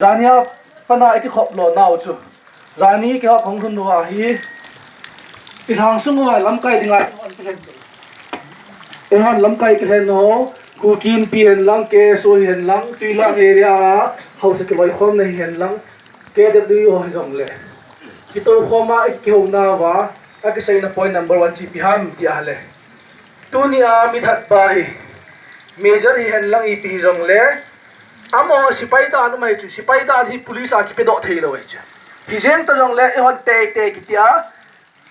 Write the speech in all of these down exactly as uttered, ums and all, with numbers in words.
Jani a pana i kikhop lou nau chu. Jani kihop hung lhun uva hi. I lhang sung uva lamkai dinga. Eihon lamkai kilhen ho. Kuki Inpi hen lang, K S O hi hen lang, Tuilang area a, hausa kiloikhomna hi hen lang, K W O hi jong le. Kitokhom a i kihou nauva, a kiseina point number one chu ipi ham ti a le. Tuni a mi that pa hi. Major hi hen lang ipi hi jong le. Amaho sipai dan um ahi chu, sipai dan hi police a kipedoh thei lou ahi chu. Hijeng ta jong le, eihon teitei kiti a,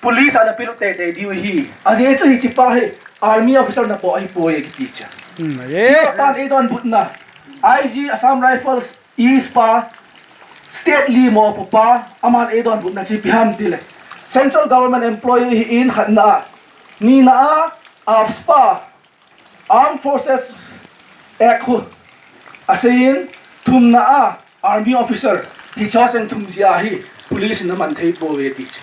police a na pelut teitei diu ahi. Ajeh chu hiche pa hi, army officer na po ahi poi kiti chu. Hmm, ahi. Hiche pa hi donbutna. I G Assam Rifles East pa, State Limo pa, aman eidonbutna chu ipi ham ti le. Central Government employee hi in khatna a. Nina a, AFSPA, Armed Forces Act hu. Aseiyin, thumna a, army officer. Hiche cheng thum jeh a hi, police in aman thei pouve ti chu.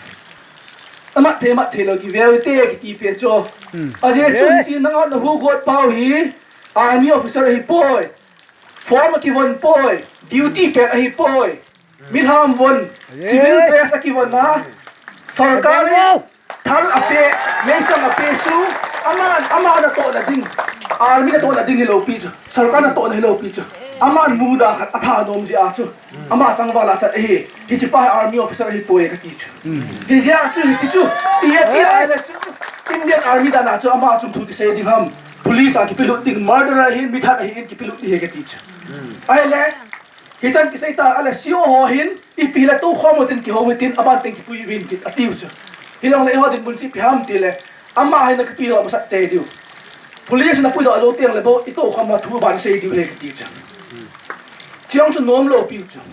Amat thei, mat thei lou kive ute kiti pe chu. Hmm. Ajeh chu hiche nangho na hu got pau hi, army officer ahi poi. Form akivon poi, duty pet ahi poi. Milham von, civil dress akivon a, sorkar in thal ape, meichang ape chu, aman, aman natohna ding, army natohna ding hilou pi chu, sorkar natohna hilou pi chu, aman muda khat atha nom jeh a chu, ama changval a chat ahi, hiche pa hi army officer ahi poi kati chu. Hijeh a chu, hiche chu, i, i, i le chu, Indian Army dan a chu, ama chung thu kisei ding ham, police a kipelut ding, murderer ahin, mithat ahin, kipelut ding ahi kati chu. Ahile, Hichan kisei ta, ale C O ho hin, ipi hile toukhom utin kihou hitin, aban teng kipui uvin kit, atiu chu. Hijongle eiho dinmun chu ipi ham tile, ama hin na kipuidoh masat tei diu. Police na puidoh jou teng le bou, i toukhom a thu aban sei diu ahi kiti chu. Chujong chu nom lou piu chu.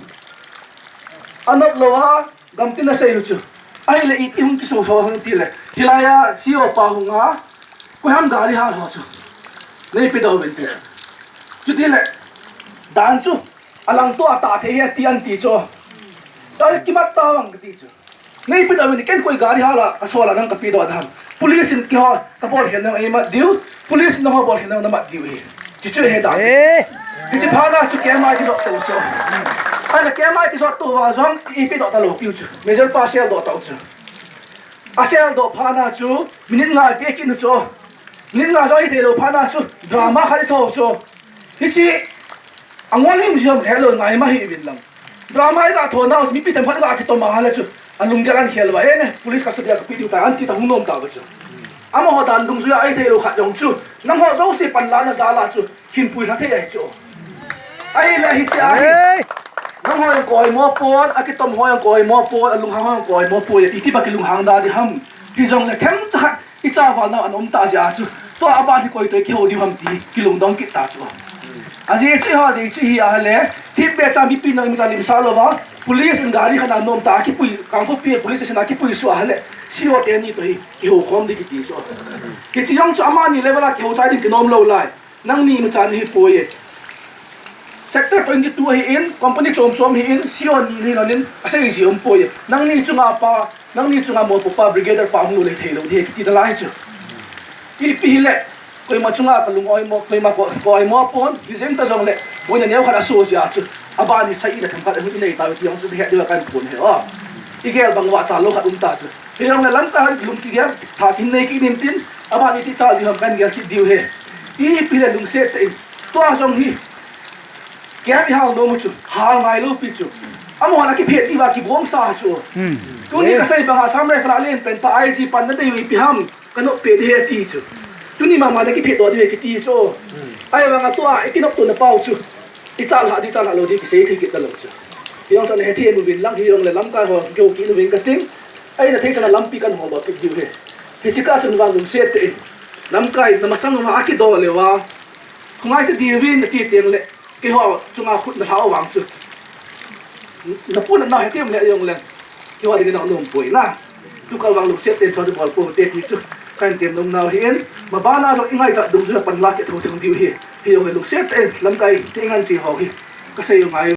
Anop lou a, gamtin asei u chu. Ahile iti hung kiso so hung tile. Hilai a C O pa hung a, koiham gari hal ho chu. Nei pedoh uvin ti. Chutile, dan chu. Alangto a tah thei hi ati an ti chu. Tah kimat tavang kati chu. Nei pedoh uvin ken koi gari hala asol a nang kapedoh dam. Police in keiho kabolkhen nang eimat diu. Police in nangho bolkhen nang namat diu ahi. Chuchu ahi dan. Eh. Hiche phat na chu keima kijot to chu. Ahile keima kijot to uva jong ipedoh talou piu chu. Major pa seldoh tau chu. Aseldoh phat na chu minute nga ipe kit u chu. Minute nga jong hithei lou phat na chu drama khat itho chu. Hiche angol him jong helou ngai ma hi uvin lang. Drama iga tho nau chu mipi themkhat ga kitom a hale chu. Alunggel ahin khel uva, eh, ne, police custody a kapui diu tai, anti ta hung nom tauve chu. Amaho dan dungjuia ahithei lou khat jong chu. Nangho jouse panlahna jal a chu. Hinpui lha thei ahi chu. Ahile hiche ahi. Hey! Nangho jong koi mo pon, akitom ho jong koi mo pon, alunghang ho jong koi mo pon, iti ba kilunghang da ding ham. Hijongle themcha khat ichaval nau ana um ta jeh a chu. Tua aban hi koi toh kihou diu ham ti kilungdong kit ta chu. Ajeh chu eiho ding chu hi ahile, thipbeh cha mipi nang imacha limsah louva, police in gari khat ana nom ta kipui, Kangpokpi police station a kipui suh ahile, C O teni toh hi kihou khom ding kiti chu. Hiche jong chu amani level a kihou chai ding kinom lou lai. Nangni imacha nahi poi e. Sector twenty two ahin, company chom chom ahin, C O ni nahi lhonin, asei ji um poi e. Nangni chunga pa, nangni chunga mopo pa, brigadier pa hung lou le thei lou ding ahi kiti nalai chu. Ipi hile, koima chunga kalung oimo, koima ko, ko oimo pon, hijeng ta jongle, boina neo khat aso jeh a chu. Aban hi sa ina themkhat ahin inei tauve ti jong chu, het diu a kahin phon ahi o. Igel bang uva cha lou khat um ta chu. Hijongle lamkai hon lung kigel, tha kin nei kit intin, aban iti chal ding ham kahin gel kit diu ahi. Ipi le lungset tah in, tua jong hi, kei a ihal nom u chu, hal ngai lou pi chu. Amahon akiphet diuva kibomsa chu. Hmm. Tuni kasei banga Assam Rifle a len pen pa I G pan nadei u ipi ham, kanop peh ding ahi ati chu. Tuni mama nakiphet doh diu ahi kiti chu. Ahivanga tua, ikinop tona pau chu. Ichalhah ding, chalhah lou ding, kisei thei kit talou chu. Hijong chun hethem uvin lang, hijongle lamkai ho, kihou kit uvin kating. Aina thei chana lampi kahin holdoh kit diu ahi. Hiche kah chun vang lungset tah in. Lamkai, na masang uva akidoh leuva. Khongai kadiu vin nati teng le. Keiho chunga khut nalhah u vang chu. Napu nana hethem le jongle. Keiho ding nanom poi na. Tukal vang lungset tah in chu bol pou hite ti chu. Kahin tem nom nau ahin. Mabana jong ingaichat dungjuia panla kit thou thou diu ahi. Hijongle lungset tah in lamkai ti ngan si ho hi. Kasei u ngai.